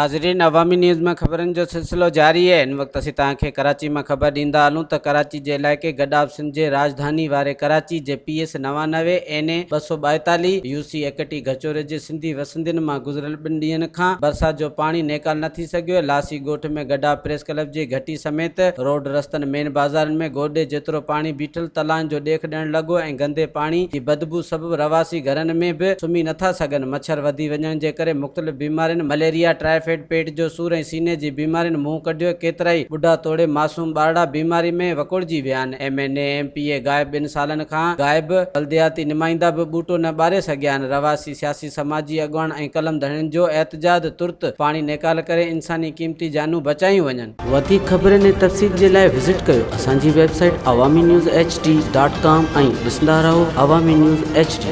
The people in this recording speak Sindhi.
ناظرين عوامي نيوز ۾ خبرن جو سلسلو جاري آهي هن وقت اسين توهان کي ڪراچي مان خبر ڏيندا هلون ته ڪراچي جي علائقي گڏاپ سنڌ جي راڄڌاني واري ڪراچي جي پي ايس 99 اين اي 242 يو سي 31 گهچوري جي سنڌي وسندين مان گذريل ٻن ڏينهن کان برسات جو پاڻي نيڪال نه ٿي سگهيو آهي لاسي ڳوٺ ۾ گڏاپ پريس ڪلب جي گهٽي سميت روڊ رستن مين بازارن ۾ گوڏي جيترو پاڻي بيٺل تلائن جو ڏيک ڏيڻ لڳو ۽ گندي پاڻي جي بدبو سبب رهواسي گهرن ۾ به سمهي نٿا سگهن مڇر وڌي وڃڻ جي ڪري مختلف بيمارين مليريا، ٽائيفائيڊ، پيٽ جو سور ۽ سيني جي بيمارين منهن ڪڍيو، ڪيترائي ٻڍا توڙي معصوم ٻارڙا بيماري ۾ وڪوڙجي ويا آهن، M N A, M P A غائب ٻن سالن کان غائب، بلدياتي نمائندا به ٻوٽو نه ٻاري سگهيا آهن، رهواسي، سياسي سماجي اڳواڻ ۽ قلم ڌڻين جو احتجاج، ترت پاڻي نيڪال ڪري انساني قيمتي جانون بچايون وڃن. وڌيڪ خبرن ۽ تفصيل جي لاء وزٽ ڪيو اسان جي website Awami news H D dot com ۽ ڏسندا رهو عوامي نيوز ايڇ ڊي.